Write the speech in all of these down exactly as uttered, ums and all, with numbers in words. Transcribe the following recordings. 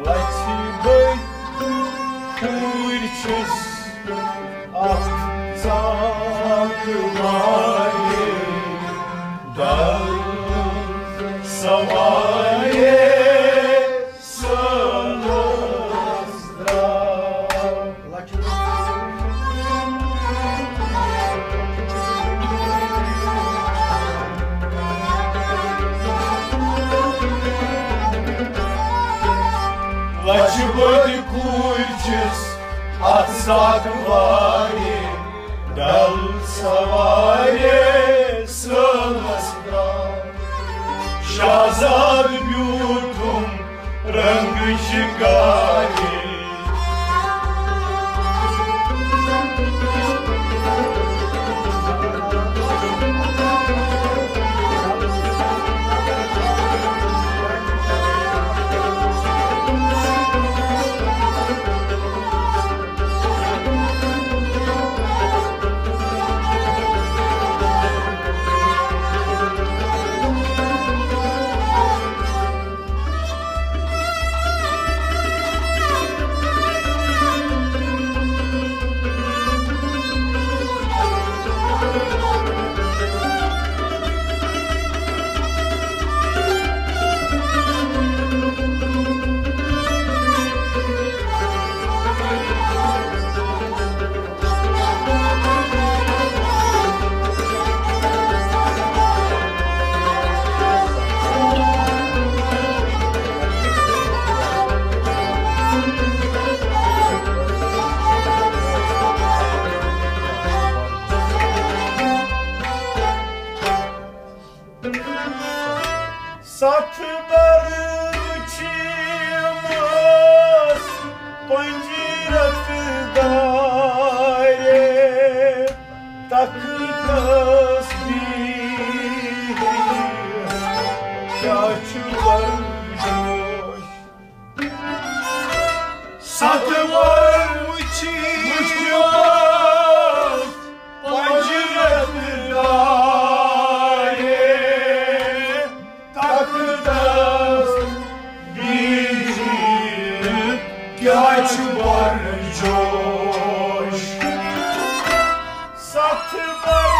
لَچھِ بٔدۍ کورِ چھِس اَتھ ژاکہٕ وارِ، ڈل سوارِ۔ سٲلَس درٛاو۔ لَچھِ بٔدۍ کورِ چھِس اَتھ ژاکہٕ وارِ، ڈل سوارِ۔ سٲلَس درٛاو۔ شہزاد بیوٗٹھُم رنگ شکاری۔ ستھ بر وچھمس پنجرت دارے، تخت تسبیح کیا چھ ورجوش۔ ستھ بر وچھمس پنجرت دارے، تخت تسبیح کیا چھ ورجوش۔ ستھ بر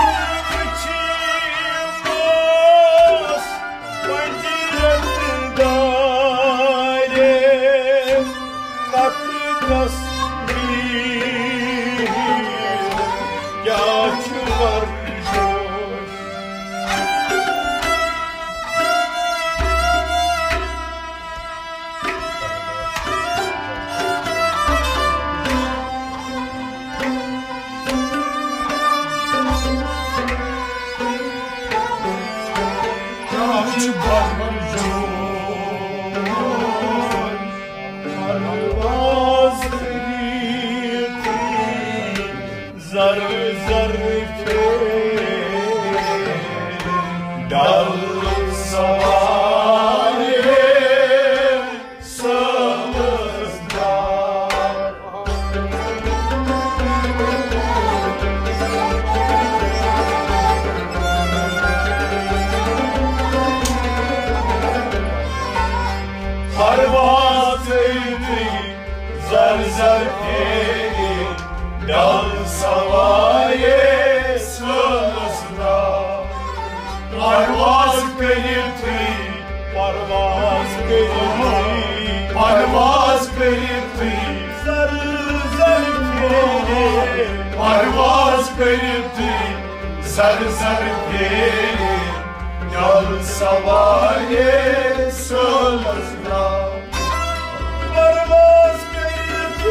وچھمس پنجرت دارے، تخت تسبیح کیا چھ ورجوش۔ زر زر پھیرِ ڈل سوارِ سٲلس درٛاو۔ پرواز کٔرِتھٕے زر زر پھیرِ ڈل سوارِ سٲلس درٛاو۔ پرواز کٔرِتھٕے، پرواز کٔرِتھٕے، پرواز کٔرِتھٕے زر زر پھیرِ، پرواز کٔرِتھٕے زر زر پھیرِ ڈل سوارِ سٲلس درٛاو۔ پرواز کٔرِتھ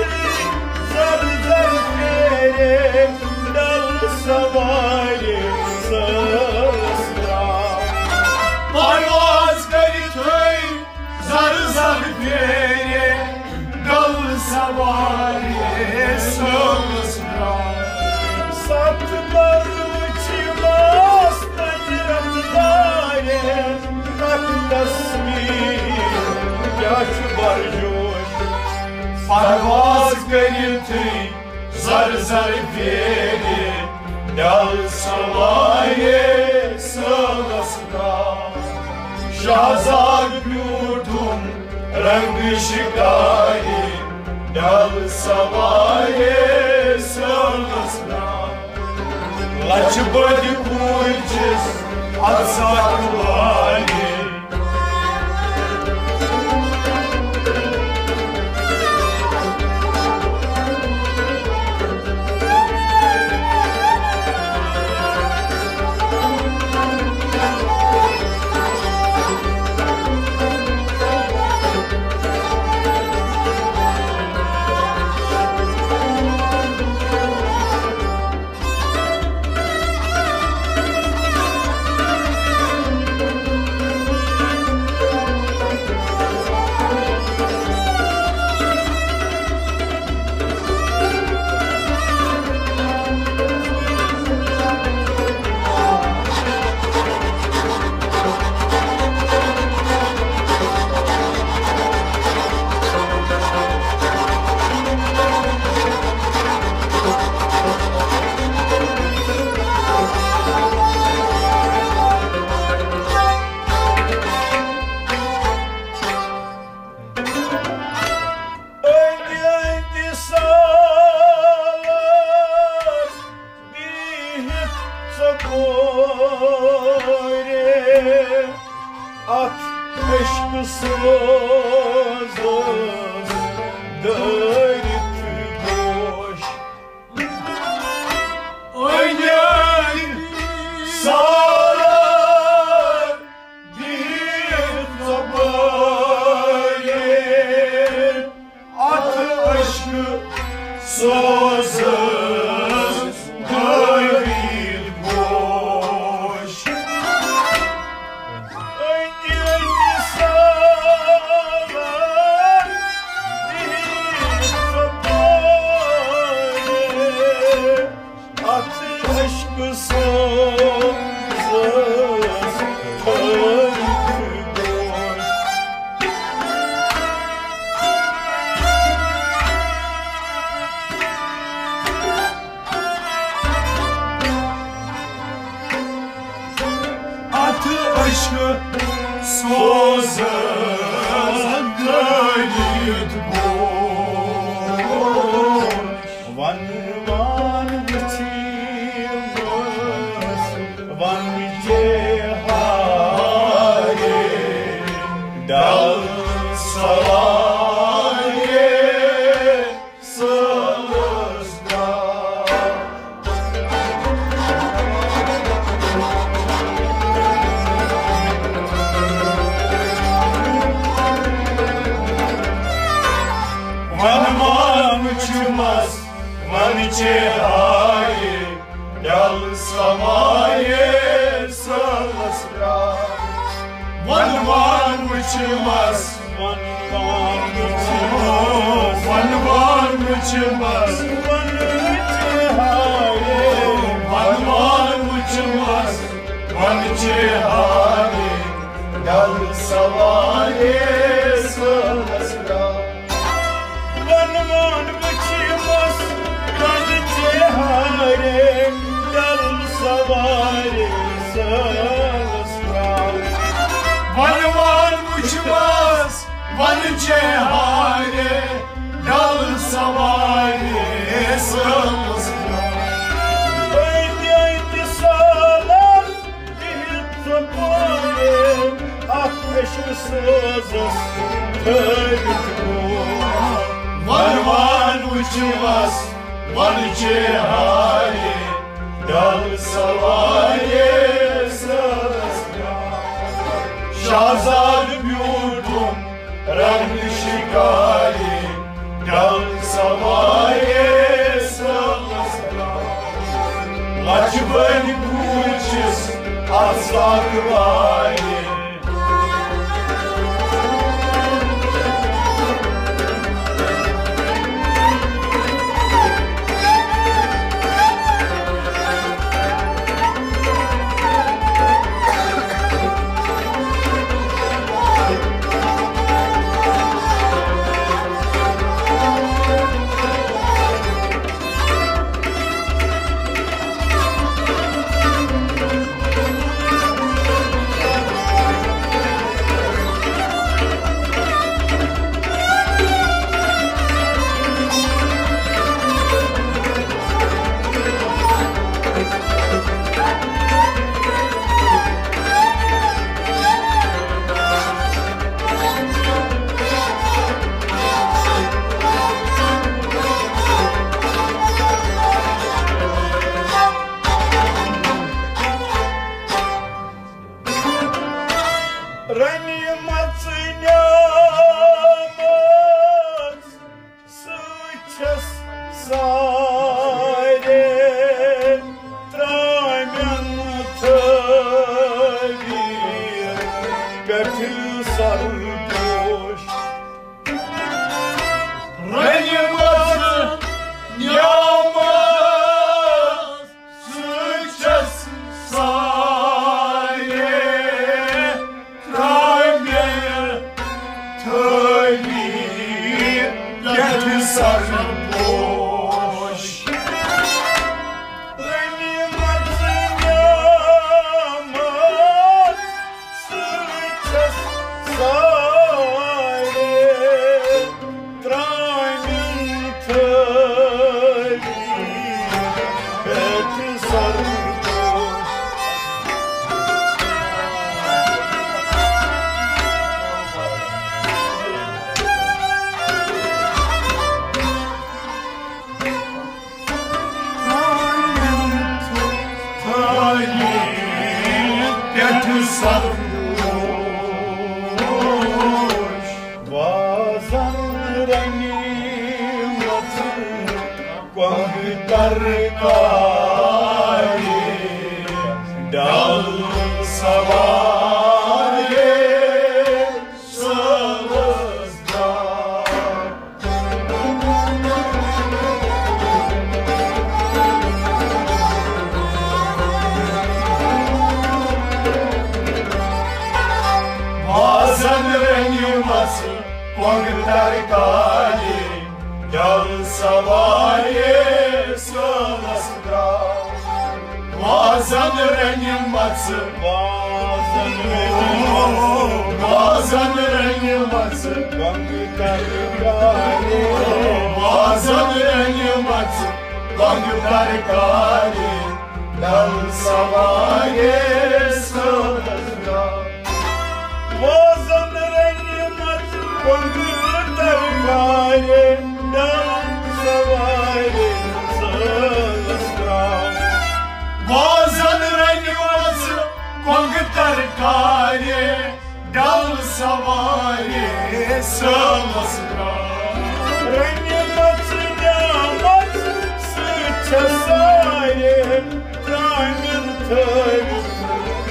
زر زر پھیرِ ڈل سوارِ سٲلس درٛاو۔ پرواز کٔرِتھ زر زر پھیرِ ڈل سوارِ سٲلس درٛاو۔ ستھ بر وچھمس پنجرت دارِ، تخت تسبیح کیا چھ ورجوش۔ پرواز کٔرِتھٕے زر زر پھیرِ ڈل سوارِ شہزاد بیوٗٹھُم رنٛگ شِکارِ، ڈل سوارِ سٲلَس درٛاو۔ لَچھِ بٔدِ کوٗرِچِس اَتھ سَتھ والہِ۔ أنٛدۍ أنٛدۍ سالار بِہِتھ ژۄپٲرۍ، اَتھ عشقہٕ سوزَس دٲرِتھ گوش۔ أنٛدۍ أنٛدۍ سالار بِہِتھ ژۄپٲرۍ، اَتھ عشقہٕ سوزَس دٲرِتھ گوش۔ أنٛدۍ أنٛدۍ سالار بِہِتھ ژۄپٲرۍ، اَتھ عشقہٕ سوزَس دٲرِتھ گوش۔ اَتھ عشقہٕ سوزَس دٲرِتھ گوش۔ وَنوان وٕچھِمَس وَنہٕ چہارِ، ڈل سوارِ سٲلَس درٛاو۔ وَنوان وٕچھِمَس وَنہٕ چہارِ، ڈل سوارِ سٲلَس درٛاو۔ وَنوان وٕچھِمَس، وَنوان وٕچھِمَس، وَنوان وٕچھِمَس، وَنہٕ چہارِ، وَنوان وٕچھِمَس وَنہٕ چہارِ، ڈل سوارِ سٲلَس درٛاو۔ وَنوان وٕچھِمَس وَنہٕ چہارِ، ڈل سوارِ سٲلَس درٛاو۔ وَنوان وٕچھِمَس وَنہٕ چہارِ، ڈل سوارِ سٲلَس درٛاو۔ أنٛدۍ أنٛدۍ سالار بِہِتھ ژۄپٲرۍ، اَتھ عشقہٕ سوزَس دٲرِتھ گوش۔ وَنوان وٕچھِمَس وَنہٕ چہارِ، ڈل سوارِ سٲلَس درٛاو۔ شہزاد بیوٗٹھُم رنٛگ شِکارِ، ڈل سوارِ سٲلَس درٛاو۔ لَچھِ بٔدِ کوٗرِچِس اَتھ سَتھ والہِ۔ سرپوش وازن رنگی مژ کۄنٛگ ترکارِ ڈل سوارِ سٲلس درٛاو۔ وازن رنگہِ مژ کۄنٛگ ترکارِ ڈل سوارِ سٲلس درٛاو۔ وازن رنگہِ مژ، وازن رنگہِ مژ، وازن رنگہِ مژ، کۄنٛگ ترکارِ۔ وازن رنگہِ مژ، کۄنٛگ ترکارِ ڈل سوارِ سٲلس درٛاو۔ وازن رنگہِ مژ کۄنٛگ ترکارِ ڈل سوارِ سٲلس درٛاو۔ وازن رنگہِ مژ کۄنٛگ ترکارِ ڈل سوارِ سٲلس درٛاو۔ رنگہِ مژ نعمژ سۭتۍ چھےٚ سارِ کامِل تھٲوِتھ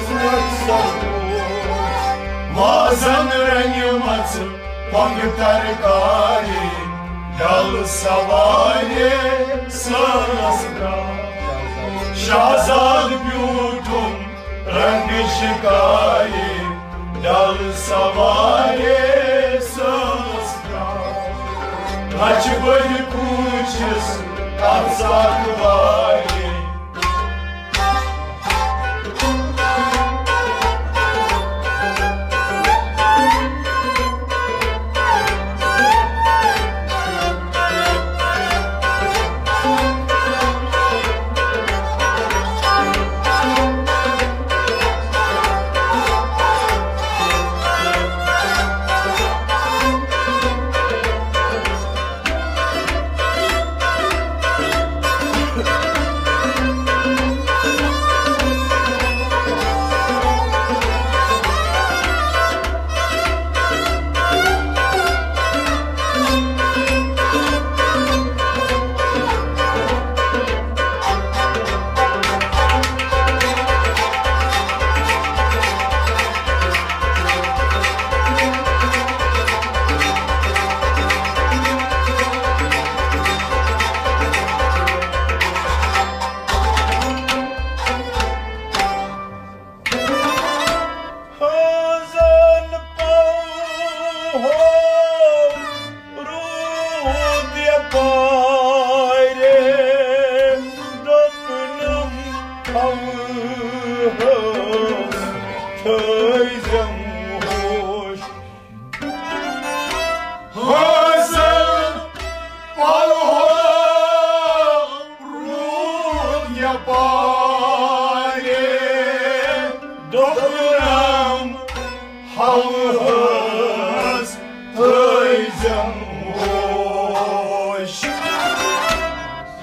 ژوٚٹ سرپوش۔ وازن رنگہِ مژ کۄنٛگ ترکارِ ڈل سوارِ سٲلس درٛاو۔ شہزاد بیوٗٹھُن رنگہٕ شِکارِ ڈل سوارِ سٲلس درٛاو۔ لچھِ بٔدِ کوٗچھِس اَفسانہٕ وارِ۔ ہٲنزن پَوہو روٗد یپارِ، دوٚپنم، ہَوہَس تھٲیزٮ۪م ہوش۔ ہٲنزن پَوہو روٗد یپارِ، دوٚپنم، ہَوہَس تھٲیزٮ۪م ہوش۔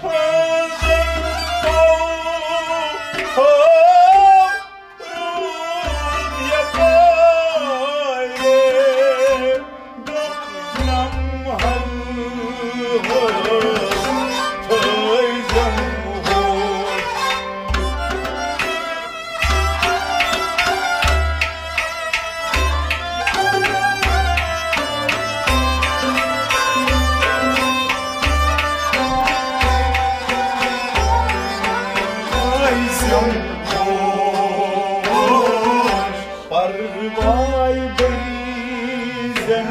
ہٲنزن پَوہو روٗد یپارِ، دوٚپنم، ہَوہَس تھٲیزٮ۪م ہوش۔ پروای بریزن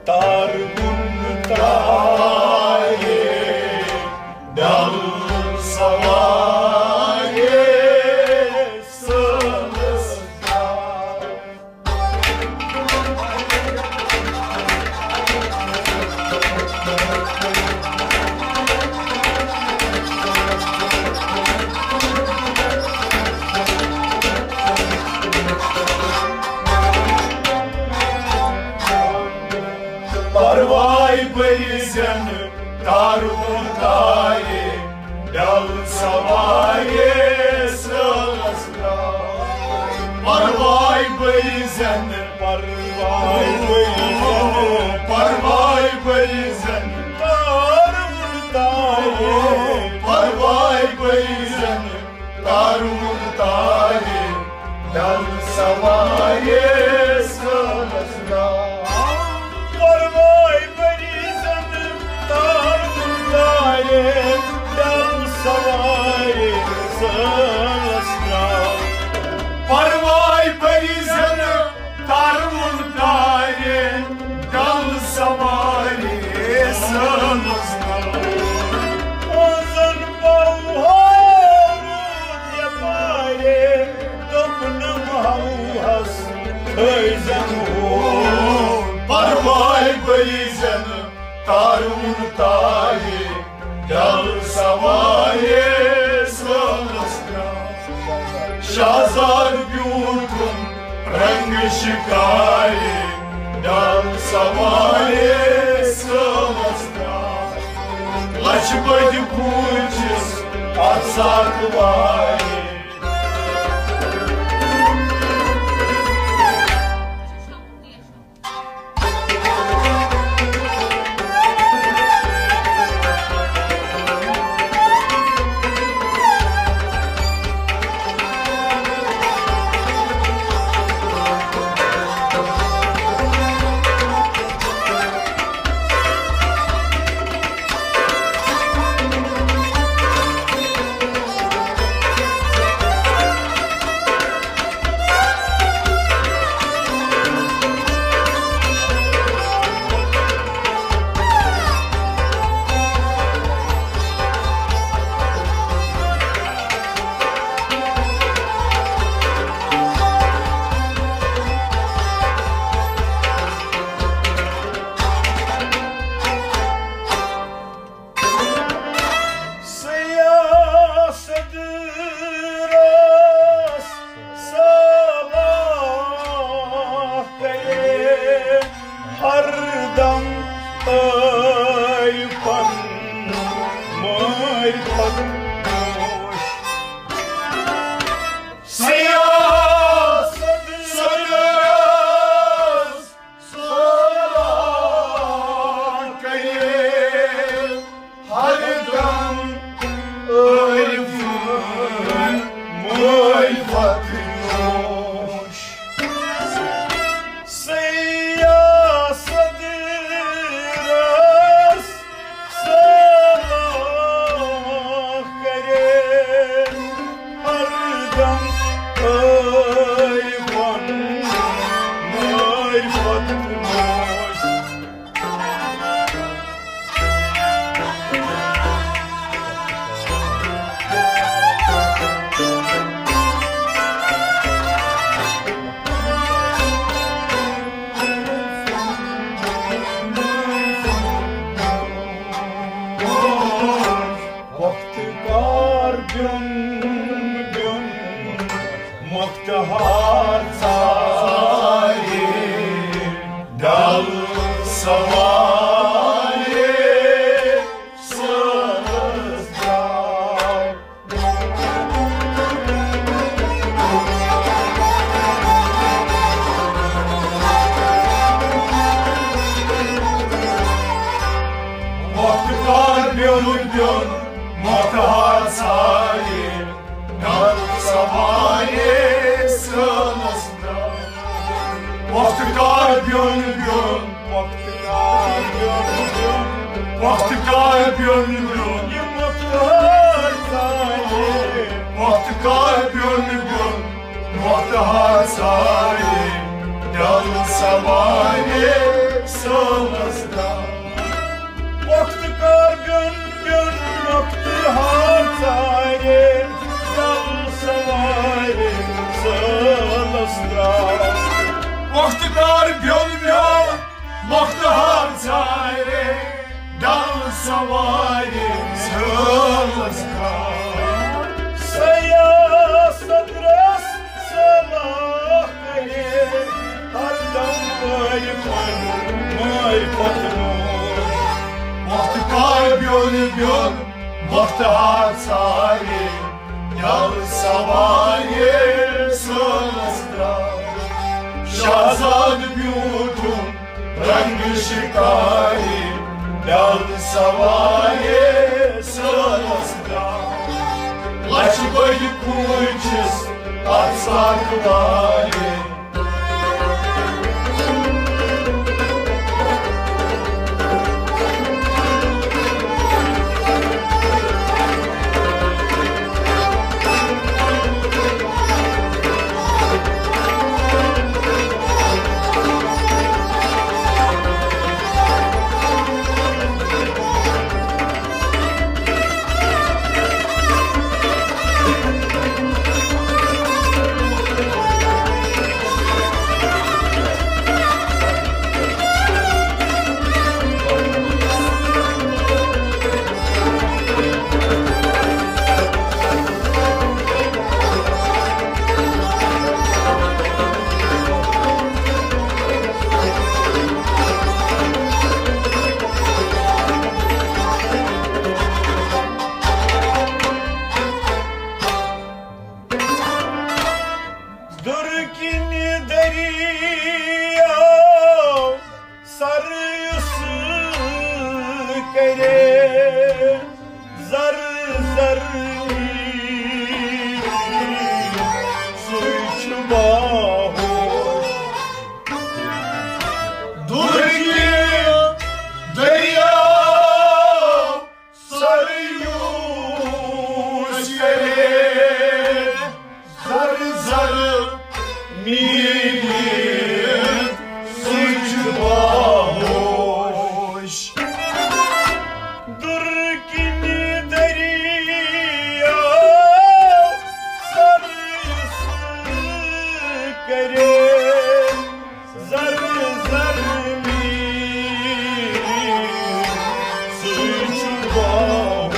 تارگُن تارِ ڈل سوارِ سٲلس درٛاو۔ پروای بریزن تارگُن تارِ ڈل سوارِ سٲلس درٛاو۔ بٔرۍزٮ۪ن، پرواے بٔرۍزٮ۪ن، پرواے بٔرۍزٮ۪ن، تارُن تارے، پرواے بٔرۍزٮ۪ن، تارُن تارے، ڈل سوارے سٲلس درٛاو۔ پرواے بٔرۍزٮ۪ن، تارُن تارے، ڈل سوارے سٲلس درٛاو۔ پرواے بٔرۍزٮ۪ن، تارُن تارے، ڈل سوارے سٲلس درٛاو۔ پانٛژن پاوہو روٗد یپارے، دوٚپنم ہوہس تھٲیزٮ۪ن ہو۔ پرواے بٔرۍزٮ۪ن، تارُن تارے، ڈل سوارے سٲلس درٛاو۔ شہزاد بیوٗٹھُن رنگ شکارے، ڈل سوارے سٲلس درٛاو۔ لچھ بٔدۍ پھوٗلچِس اتھ ساتھ وارے۔ سیاست رس صلاح کرے، ہر دم عارفن معرفت نوش۔ سیاست رس صلاح کرے، ہر دم عارفن معرفت نوش۔ سیاست رس صلاح کرے، ہر دم عارفن معرفت نوش۔ وقت کار بیوٚن بیوٚن، مۄختہار ژارے، ڈل سوارے سٲلس درٛاو۔ وقت کار بیوٚن بیوٚن، مۄختہار ژارے، ڈل سوارے سٲلس درٛاو۔ وقت کار بیوٚن بیوٚن، وقت کار بیوٚن بیوٚن، وقت کار بیوٚن بیوٚن، یہِ مۄختہار ژارے۔ وقت کار بیوٚن بیوٚن، مۄختہار ژارے، ڈل سوارے سٲلس درٛاو۔ وقت کار بیوٚن بیوٚن، مۄختہار ژارے، ڈل سوارے سٲلس درٛاو۔ وقت کار بیوٚن بیوٚن، مۄختہار ژارے، ڈل سوارے سٲلس درٛاو۔ سیاست رس صلاح کرے، ہر دم وارِ پنُن سوارِ سٲلَس درٛاو۔ لَچھِ بٔدۍ کوٗنٛچِس اَتھ سَتھ والہِ۔ دُرکِنہِ دٔریاو سر یُس کرے زر زر میٖٹھۍ، سُے چھُ باہوش۔ دُرکِنہِ دٔریاو سر یُس کرے زر زر میٖٹھۍ، سُے چھُ باہوش۔ دُرکِنہِ دٔریاو سر یُس کرے زر زر میٖٹھۍ، سُے چھُ باہوش۔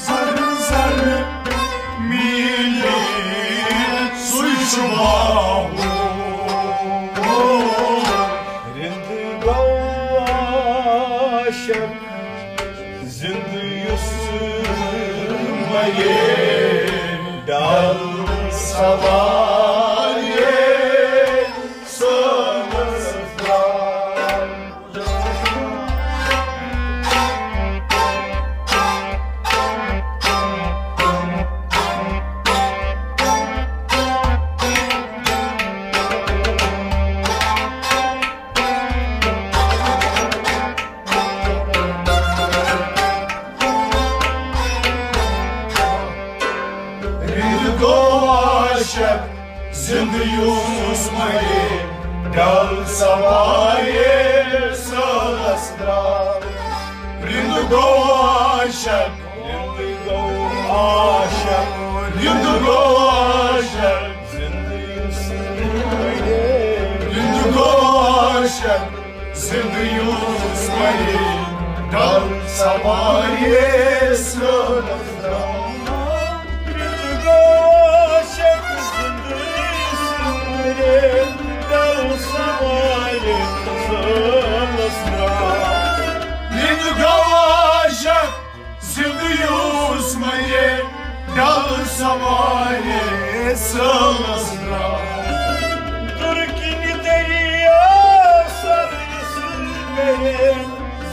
زر زر میٖٹھۍ، سُے چھُ باہوش۔ رِنٛدٕ گوٚو عاشق زِنٛدٕ یُس مَرے، ڈل سوارِ سٲلَس درٛاو۔ رِنٛدٕ گوٚو عاشق زِنٛدٕ یُس مَرے، ڈل سوارِ سٲلَس درٛاو۔ رِنٛدٕ گوٚو عاشق، رِنٛدٕ گوٚو عاشق، رِنٛدٕ گوٚو عاشق زِنٛدٕ یُس مَرے۔ رِنٛدٕ گوٚو عاشق زِنٛدٕ یُس مَرے، ڈل سوارِ سٲلَس درٛاو۔ رِنٛدٕ گوٚو عاشق زِنٛدٕ یُس مَرے، ڈل سوارِ سٲلَس درٛاو۔ رِنٛدٕ گوٚو عاشق زِنٛدٕ یُس مَرے، ڈل سوارِ سٲلَس درٛاو۔ دُرکِنہِ دٔریاو سر یُس کرے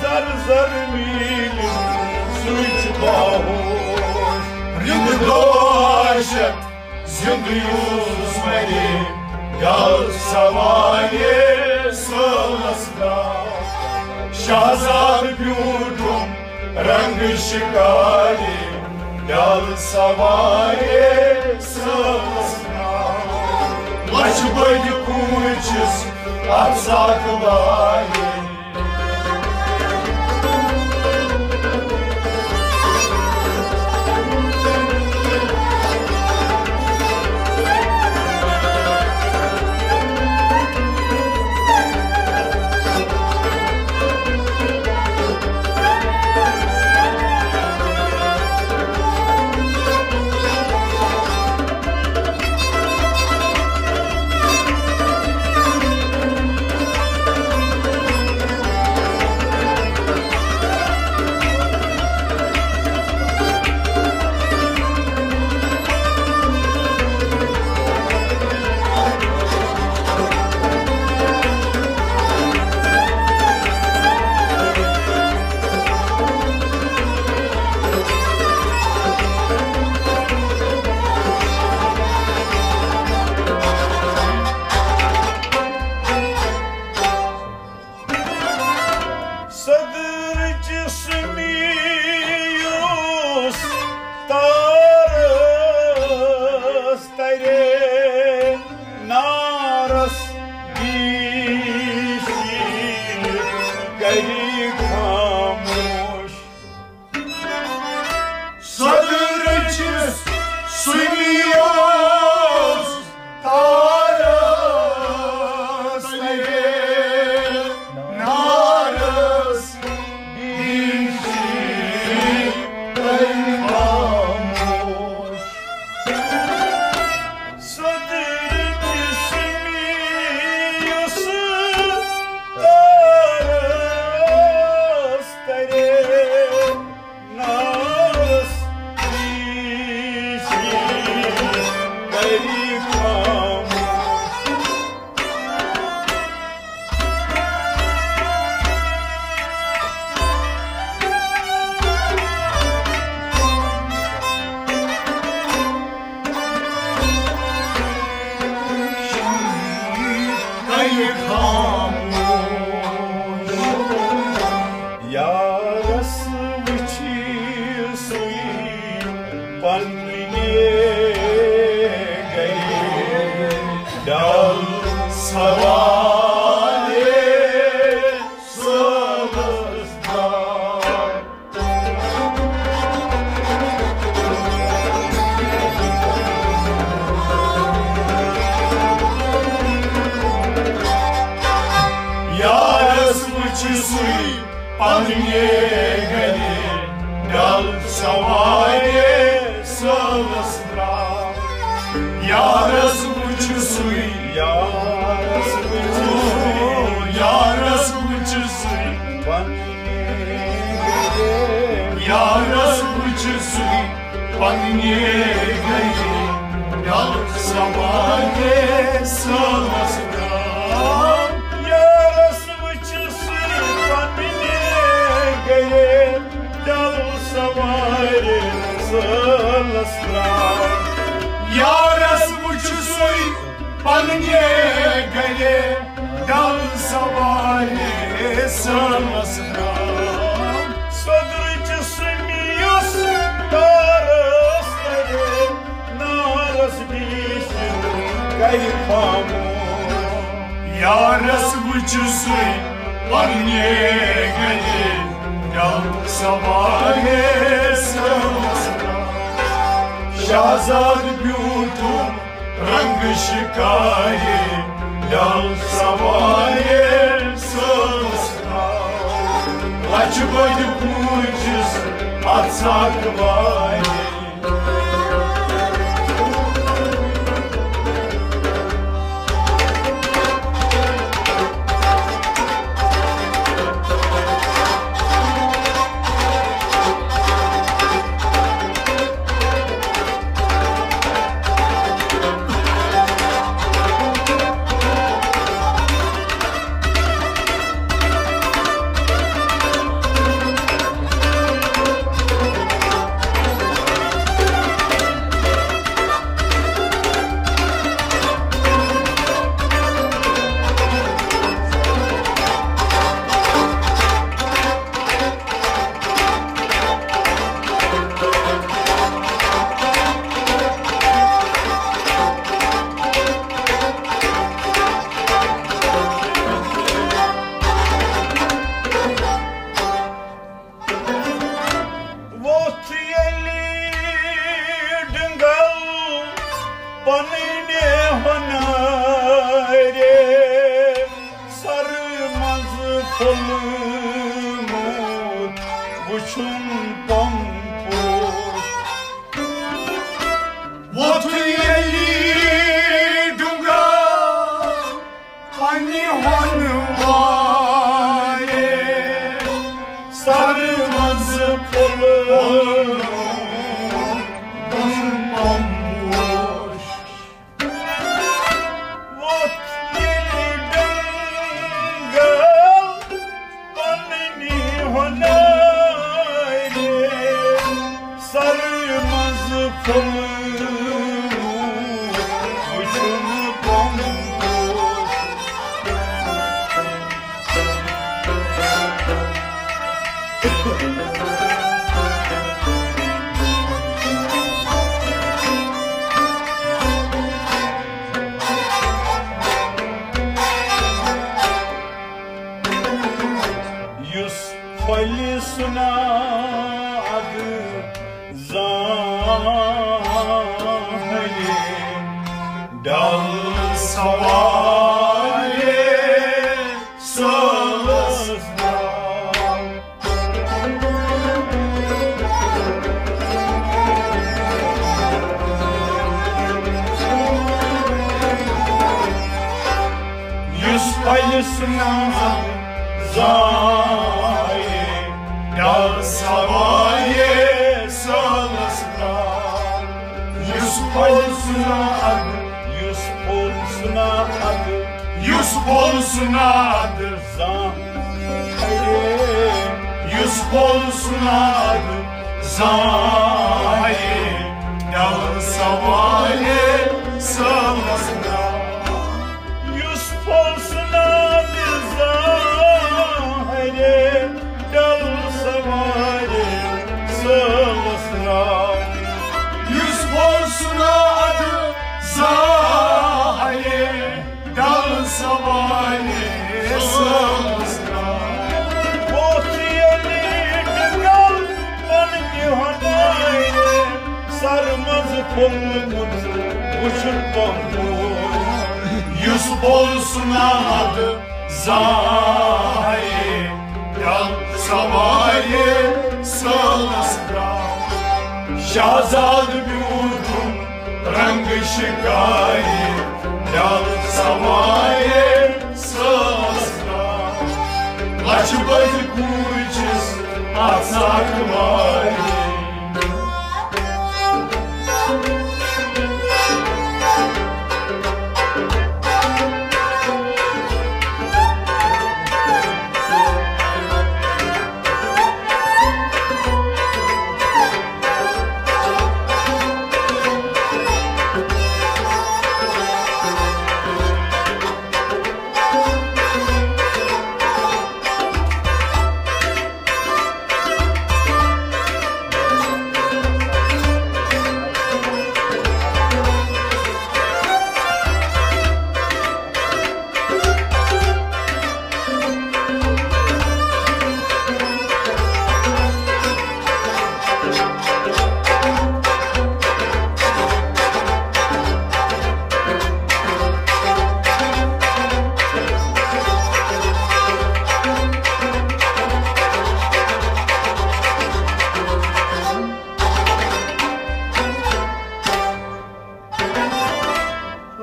زر زر میٖٹھۍ، سُے چھُ باہوش۔ رِنٛدٕ گوٚو عاشق زِنٛدٕ یُس مَرے، ڈل سوارِ سٲلَس درٛاو۔ شہزادٕ بیوٗٹھُم رنٛگہٕ شِکارِ، ڈل سوارِ سٲلَس درٛاو۔ لَچھِ بٔدۍ کوٗنٛچِس اَتھ سَتھ والہِ۔ خاموش۔ سۄدرٕچ سُنیوس تارس تلے نارس بیشی تل خاموش۔ سۄدرٕچ سُنیوس تارس تلے نارس بیشی تل خاموش۔ یارس وٕچھی سُے پننہِ گرِ ڈل سوارِ سٲلس درٛاو۔ یارس وٕچھ سُے پننہِ گرِ ڈل سوارِ سٲلس درٛاو۔ یارس وٕچھ سُے، یارس وٕچھ سُے، یارس وٕچھ سُے پننہِ گرِ۔ یارس وٕچھ سُے پننہِ گرِ ڈل سوارِ سٲلس درٛاو۔ یارس وٕچھ سُے پننہِ گرِ ڈل سوارِ سٲلس درٛاو۔ یارس وٕچھ سُے پننہِ گرِ ڈل سوارِ سٲلس درٛاو۔ سۄدرٕچ سُنیوس تارس تلے نارس بیشی تل خاموش۔ یارس وٕچھ سُے پننہِ گرِ ڈل سوارِ سٲلس درٛاو۔ شہزاد بیوٗٹھُن رنگ شکارِ ڈل سوارِ سٲلس درٛاو۔ لچھ بٔدۍ پوٗنٛجِس اتھ ساکھ وارِ۔ ووٚتھ ییٚلہِ ڈُنٛگل پننہِ ہۄنارِ سرٕ منٛزٕ پھوٚلمُت وُچھُن پمپوش۔ ووٚتھ ییٚلہِ ڈُنٛگل پننہِ ہۄنہٕ وارِ سرٕ منٛزٕ پھوٚلمُت پمپوش۔ ووٚتھ ییٚلہِ ڈُنٛگل پننہِ ہۄنارِ سرٕ منٛزٕ پھوٚلمُت وُچھُن پمپوش۔ یُس پھلہِ سُنا اَدٕ زانٛہہ ہلہِ ڈل سوالہِ سٲلس درٛاو۔ یُس پھلہِ سُنا اَدٕ زانٛہہ ہلہِ ڈل سوالہِ سٲلس درٛاو۔ یُس پھلہِ سُنا اَدٕ، یُس پھل سُنا اَدٕ، یُس پھل سُنا اَدٕ زانٛہہ ہلہِ، یُس پھل سُنا اَدٕ زانٛہہ ہلہِ ڈل سوالہِ سٲلس درٛاو۔ یُس پھل سُنا اَدٕ زانٛہہ ہلہِ ڈل سوالہِ سٲلس درٛاو۔ یُس پھل سُنا اَدٕ زانٛہہ ہلہِ ڈل سوالہِ سٲلس درٛاو۔ ووت ییٚلہِ ڈِگل پننہِ ہنایہِ، سر منٛز پھوٚلمُت وُچھُن پوٚمُت۔ یُس پھل سُنا اَدٕ زانٛہہ ہلہِ ڈل سوالہِ سٲلس درٛاو۔ شہزادٕ بیوٗٹھُن رنگ شکاری ڈل سوالہِ سٲلس درٛاو۔ لچھ بٔدۍ کوٗر چھِس اَتھ ساکھ وارِ۔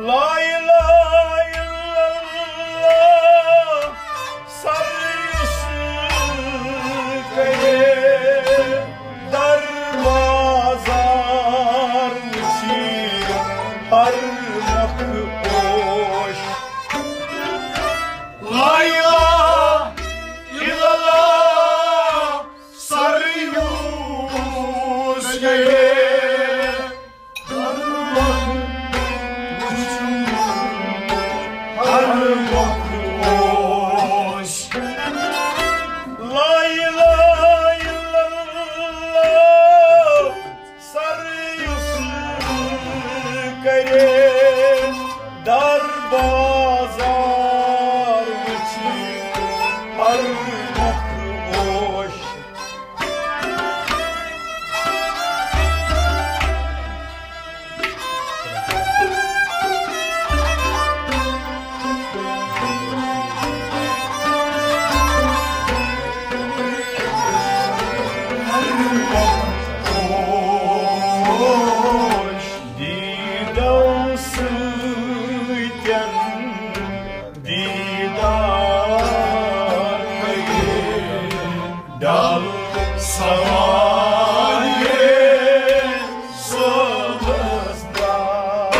لا الہ الا اللہ، سر یُس کرے دروازار وچھی ہر مکھ اوش۔ لا الہ الا اللہ، سر یُس کرے ہر وقت اوس۔ لا الہ الا اللہ، سر یُس کرے در بازار وچھی ہر وقت اوش۔ دیٖدو سۭتۍ دیٖدار کٔرِتھ۔ ڈل سوالہِ صٲبس درٛاو۔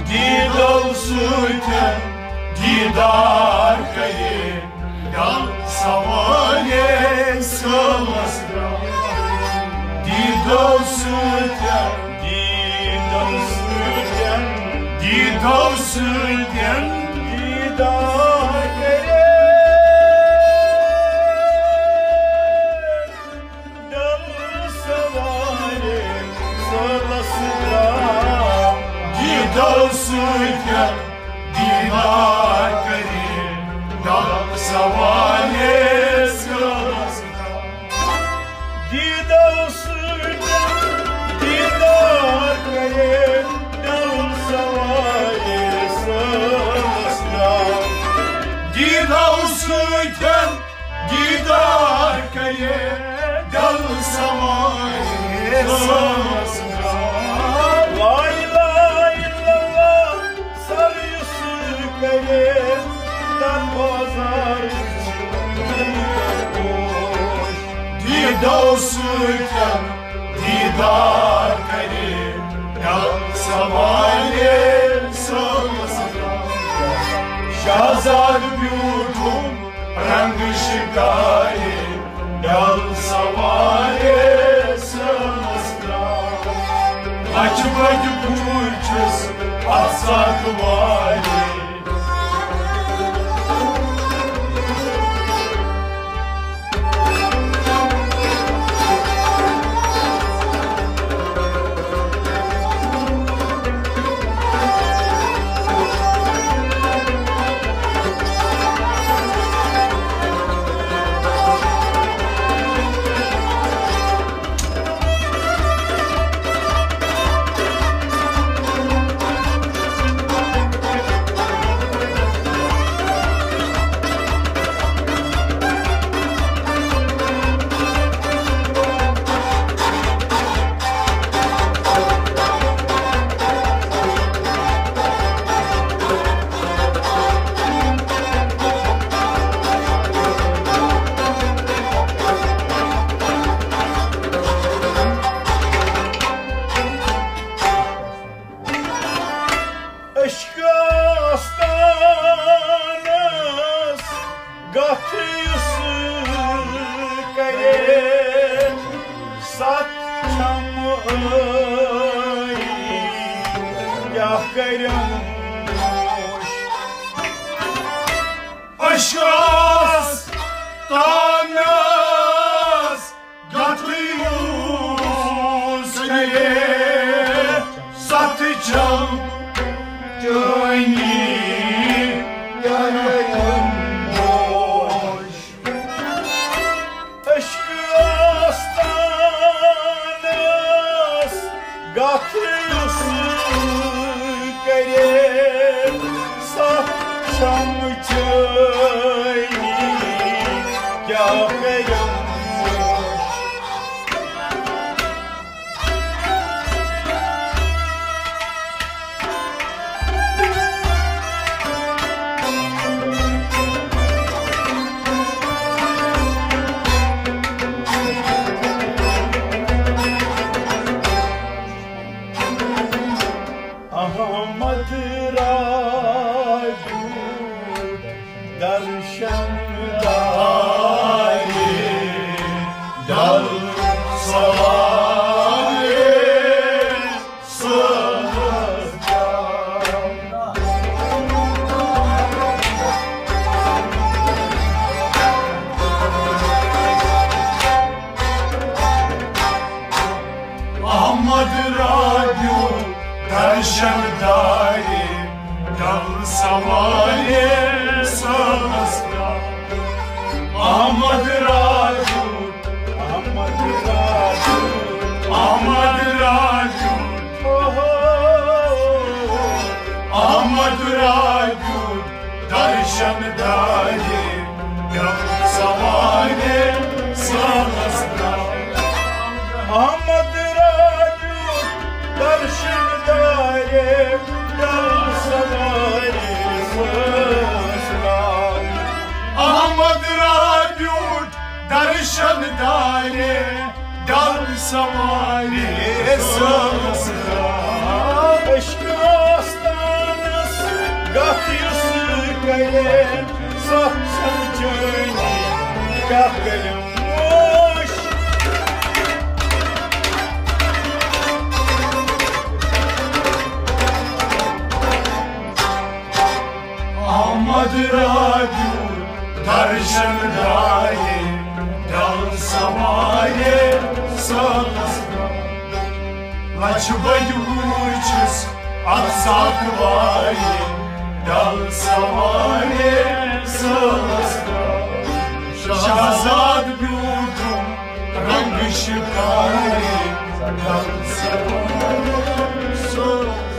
دیٖدو سۭتۍ دیٖدار کٔرِتھ۔ ڈل سوالہِ صٲبس درٛاو۔ دیٖدو سۭتۍ، دیٖدو سۭتۍ، دیٖدو سۭتۍ دیٖدار کٔرِتھ۔ ڈل سوالہِ سۭتۍ دیٖدار کٔرِتھ ڈل سوارِ سٲزگار۔ دیٖدو سۭتۍ دیٖدار کٔرِتھ ڈل سوارِ سٲزگار۔ دیٖدو سۭتۍ دیٖدار کٔرِتھ ڈل سوارِ سٲزگار۔ لا الہ الا اللہ سر یُس کٔرِتھ در بازار وٕچھِتھ خۄش۔ دیٖدو سۭتۍ دیٖدار کٔرِتھ ڈل سوارِ سٲزگار۔ شہزاد بیوٗٹھُن رنگ شکارِ ڈل سوارِ سٲزگار۔ لچھ بجہِ پوٗرۍ چھُس افسات وارِ۔ عشق آستانس گتھ یُس کرے ستھ چھم ٲیی، کیٛاہ کرم نوش۔ عشق آستانس گتھ یُس کرے ستھ چھم چٲنی کرم نوش۔ عشق آستانس گتھ یُس کرے ستھ چھم چٲنی، کیٛاہ کرم نوش۔ احمد راجو درشن دارِ ڈل سوارِ سٲزگار۔ احمد راجو درشن دارِ ڈل سوارِ سٲزگار۔ احمد راجو، احمد راجو، احمد راجو، اوہو، احمد راجو درشن دارِ ڈل سوارِ سٲزگار۔ احمد راجو درشن دارِ ڈل سوارِ سٲزگار۔ احمد راجو درشن دارِ ڈل سوارِ سٲزگار۔ عشق آستانس گتھ یُس کرے ستھ چھم چٲنی، کیٛاہ کرم نوش۔ احمد راجو درشن دارِ ڈل سوارِ سٲزگار۔ لچھ بجہِ ہور چھُس آزاد وارِ ڈل سوارِ سٲز، شہزاد بیوٗٹھُم رنٛگہٕ شِکارِ ڈل سوارِ سٲز۔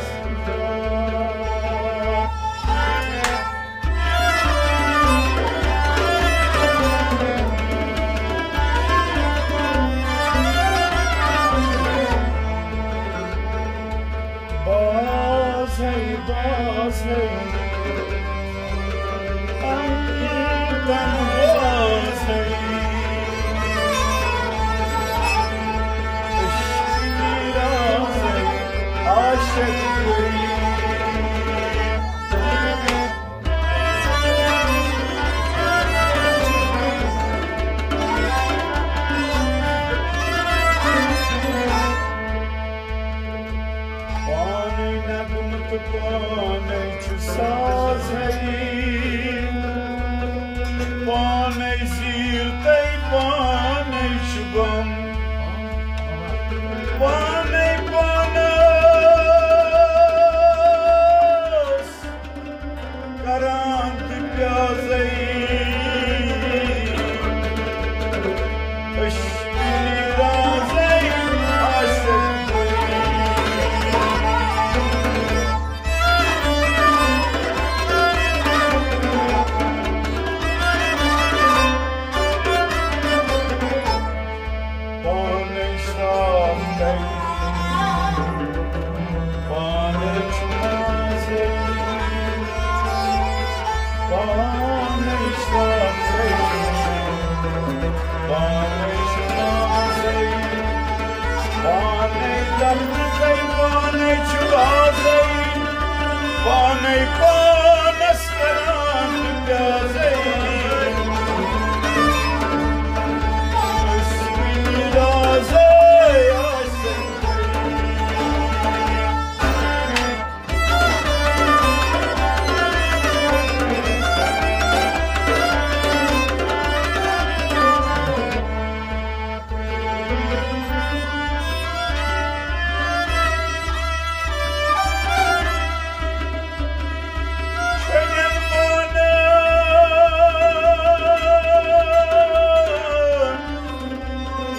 بازے، بازے، اَمہِ تن بازے۔ عشقی رازے، عاشق گوئی۔ پانے نغمہٕ تہٕ پانے چھُ ساز ہے، پانے زیٖر تہٕ پانے چھُ غم، پانے پانس کران تہٕ پیازے۔ عشقی رازے، عاشق گوئی۔ پانے شراب کئی، پانے چھُ مازے، پانے شراب کئی، پانے چھُ مازے، پانے دم کئی، پانے چھُ رازے، پانے پانس کران پیازے۔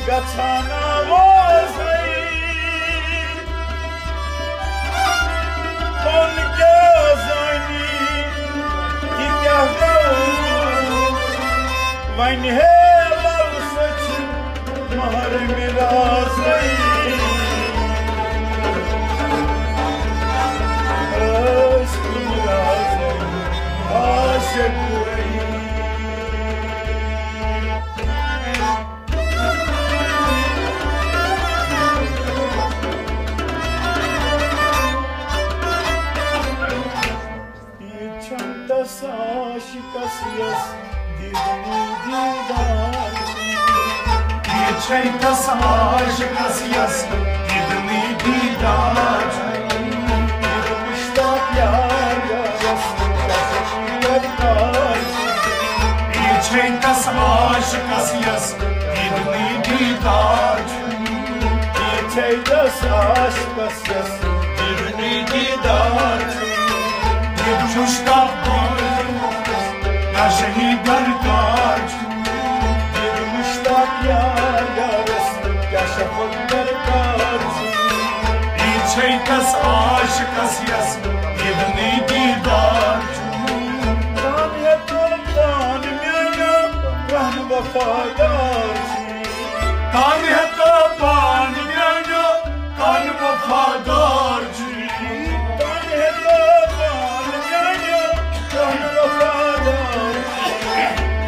گژھان آوازے، پن کیٛاہ زانی، تہِ کیٛاہ گوٚو؟ وۄنۍ ہے لل سٕژ محرم رازے۔ ٲسۍ کُنہِ رازے عاشق گوئی۔ یہِ چھَم تَس عاشقَس یَس دیدنٕے دیدار چھُ۔ یہِ چھَے تَس عاشقَس یَس دیدنٕے دیدار چھُ۔ یہِ مُشتاق یار یارَس درکار چھُ۔ یہِ چھَے تَس عاشقَس یَس دیدنٕے دیدار چھُ۔ یہِ چھَے تَس عاشقَس یَس دیدنٕے دیدار چھُ۔ یہِ مُشتاق یار کیٛاہ شہی درکار چھُ۔ دِل مُشتاق یار یارَس کیٛاہ شفق درکار چھُ۔ یہِ چھَے تَس عاشقَس یَس دیدنٕے دیدار چھُ۔ تان ہیٚتو پان میٛانیو پرٛان وفادار چھُ۔ تان ہیٚتو پان میٛانیو پرٛان وفادار چھُ۔ تان ہیٚتو پان میٛانیو پرٛان وفادار چھُ۔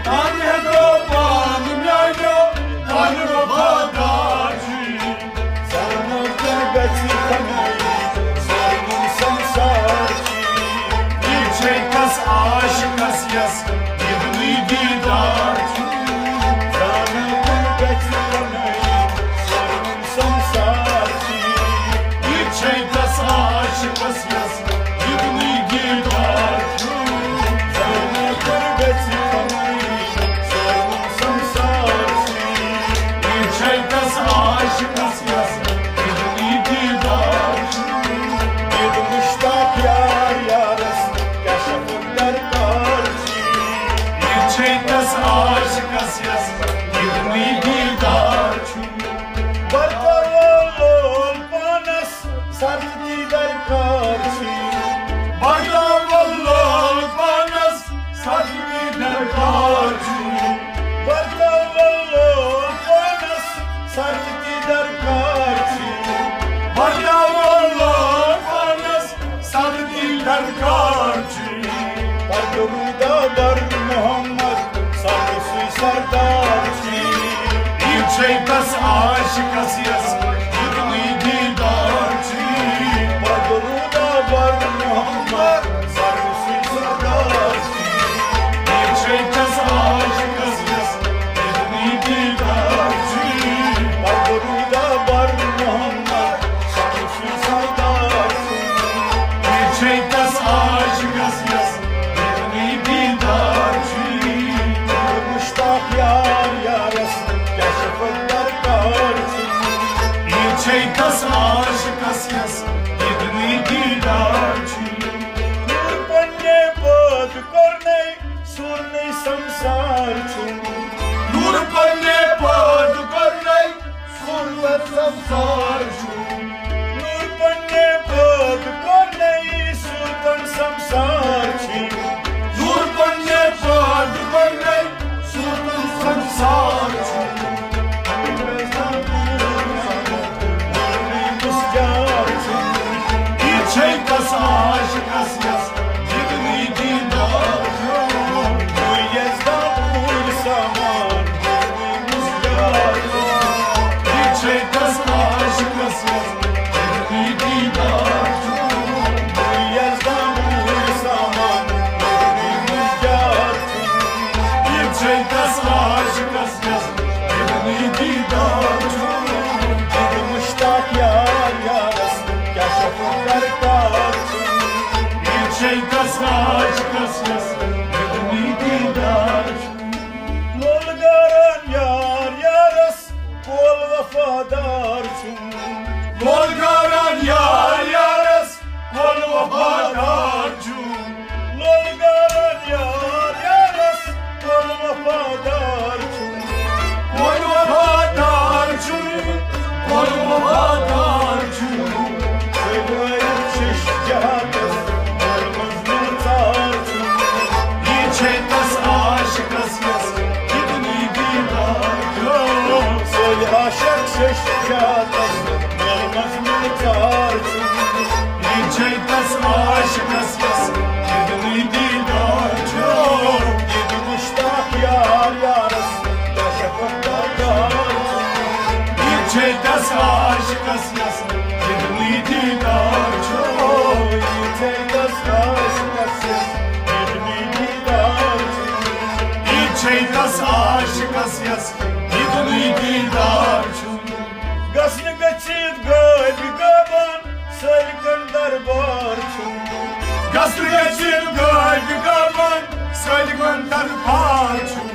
تان ہیٚتو پان میٛانیو پرٛان وفادار چھُ۔ زانو تیٚلہِ گژھِ فنٲیی سٲلِم سنسار چھُ۔ یہِ چھَے تَس عاشقَس یَس دیدنٕے دیدار چھُ۔ زانو تیٚلہِ گژھِ فنٲیی سرتی درکار چھی، بڑاوان لوکانس سرتی درکار چھی۔ پتہٕ روٗدا بر محمد سرسٕے سردار چھی۔ یہِ چھے تس عاشقس یس یِتنٕے دیدار چھی۔ پتہٕ روٗدا بر محمد سرسٕے سردار چھی۔ یہِ چھے تس عاشقس یس یِتنٕے دیدار چھی۔ پتہٕ روٗدا بر محمد سرسٕے سردار چھی۔ یہِ چھے تس عاشقس یس یِتنٕے دیدار چھی۔ مشتاق یار یارس کیٛاہ شفقت درکار چھی۔ یہِ چھے تس عاشقس یس یِتنٕے دیدار چھی۔ نور پننے پٲدٕ کوٚرنے سورنٕے سمسار چھُم۔ نور پننے پٲدٕ کوٚرنے سورنٕے سمسار چھُم۔ نور پننے پٲدٕ کوٚرنے سورنٕے سمسار چھُم۔ نور پننے پٲدٕ کوٚرنے سورنٕے سمسار چھُم۔ یہِ چھے تس عاشقس یس یِتنٕے دیدار چھُم۔ یزدان پوٗرۍ سامان۔ یہِ چھے تس عاشقس یس یِتنٕے دیدار چھُم۔ یزدان پوٗرۍ سامان۔ یہِ چھے تس عاشقس یس یِتنٕے دیدار چھُم۔ دِل مشتاق یار یارس کیٛاہ شفقت درکار چھُم۔ یہِ چھے تس عاشقس یس یِتنٕے دیدار چھُم۔ لول گاران یار یارس کول وفادار چھُم۔ لول گاران یار یارس کول وفادار چھُم۔ لول گاران یار یارس کول وفادار چھُم۔ کول وفادار چھُم۔ کول وفادار چھُم۔ سٲلۍ عٲشِق شیش جہاتس مول منٛز مِلژار چھُم۔ یہِ چھے تس عاشقس یس یِتنٕے دیدار چھُم۔ سٲلۍ عاشق شیش جہاتس مول منٛز مِلژار چھُم۔ یہِ چھے تس عاشقس یس یِتنٕے دیدار چھُم۔ یہِ تہِ مشتاق یار یارس کیٛاہ شفقت درکار چھُم۔ یہِ چھے تس عاشقس یس یِتنٕے دیدار چھُم۔ یہِ چھے تس عاشقس یس یِتنٕے دیدار چھُم۔ یہِ چھے تس عاشقس یس یِتنٕے دیدار چھُم۔ گژھنہٕ گٔژھِتھ غٲبی غٲبان سٲلِکن دربار چھُم۔ گژھنہٕ گٔژھِتھ غٲبی غٲبان سٲلِکن دربار چھُم۔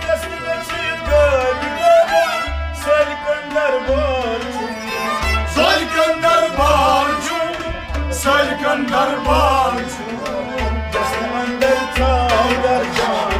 گژھنہٕ گٔژھِتھ غٲبی غٲبان سٲلِکن دربار چھُم۔ سٲلِکن دربار چھُم۔ سٲلِکن دربار چھُم۔ دستہٕ اندر ژاو درجات،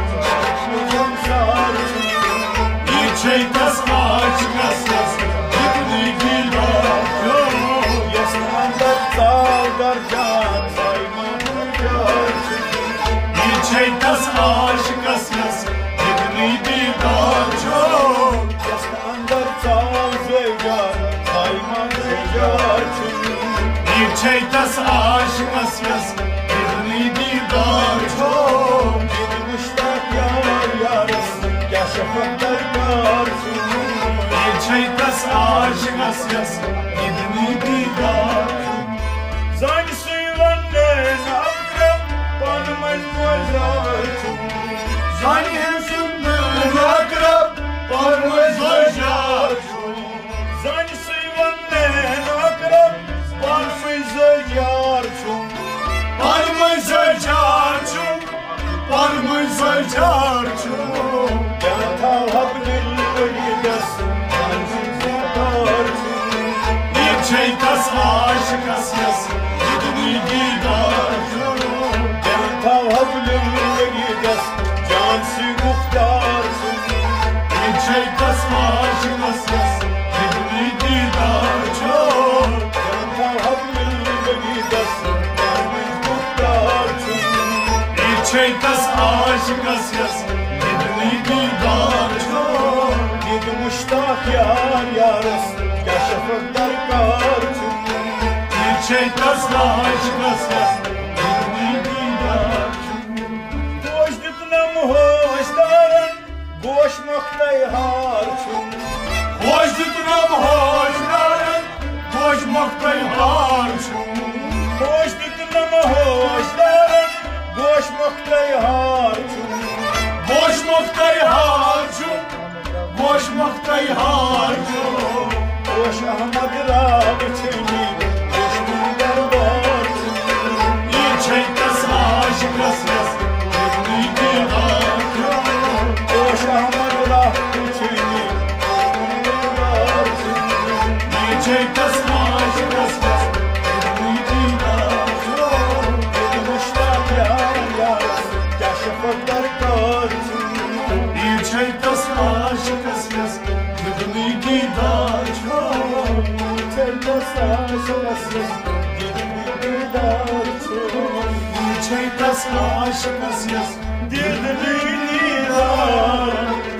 سمسار چھُم۔ یہِ چھے تس عاشقس یس یِتنٕے دیدار چھُم۔ یس اندر ژاو درجات، سایمان گُلزار چھُم۔ یہِ چھے تس عاشقس یس یِتنٕے دیدار چھُم۔ یس اندر ژاو زیجار، سایمان گُلزار چھُم۔ یہِ چھے تس عاشقس یس یِتنٕے دیدار چھُم۔ یہِ تہِ مشتاق یار یارس کیٛاہ شفقت درکار چھُم۔ یہِ چھے تس عاشقس یس یِتنٕے دیدار چھُم۔ زانہِ سُے وننہٕ اکرم پانہٕ منٛز پٲزار چھُم۔ زانہِ ہے سُنٛد اکرم پانہٕ منٛز پٲزار چھُم۔ زانہِ سُے وننہٕ اکرم پانہٕ منٛز پٲزار چھُم۔ پانہٕ منٛز پٲزار چھُم۔ پانہٕ منٛز پٲزار چھُم۔ کیٛاہ تھاوہا بہٕ دِل ؤریٖدس پانہٕ منٛز پٲزار چھُم۔ یہِ چھے تس عاشقس یس یِتنٕے دیدار چھُم۔ کیٛاہ تھاوہا بہٕ دِل ؤریٖدس جان سی گفتار چھُم۔ یہِ چھے تس عاشقس یس یِتنٕے دیدار چھُم۔ کیٛاہ تھاوہا بہٕ دِل ؤریٖدس پانہٕ منٛز گفتار چھُم۔ یہِ چھے تس عاشقس یس یِتنٕے دیدار چھُم۔ یہِ تہِ مشتاق یار یارس کیٛاہ شفق درکار چھُم۔ یہِ چھے تس عاشقس یس دیدنٕے دیدار چھُم۔ پوش دیُتنم ہوش دارن، گوش مۄختٕے ہار چھُم۔ پوش دیُتنم ہوش دارن، گوش مۄختٕے ہار چھُم۔ پوش دیُتنم ہوش دارن، گوش مۄختٕے ہار چھُم۔ گوش مۄختٕے ہار چھُم۔ گوش مۄختٕے ہار چھُم۔ پوش احمد راو چھُم، پوش دربار چھُم۔ یہِ چھے تس عاشقس یس دیدنٕے دیدار چھُم۔ پوش احمد راو چھُم، پوش دربار چھُم۔ یہِ چھے تس عاشقس یس دیدنٕے دیدار چھُم۔ ییٚلہِ مشتاق یار یارس کیٛاہ شفق درکار چھُم۔ یہِ چھے تس عاشقس یس دیدنٕے دیدار چھُم۔ یہِ چھے تس عاشقس یس دیدنٕے دیدار چھُم۔ یہِ چھے تس عاشقس یس دیدنٕے دیدار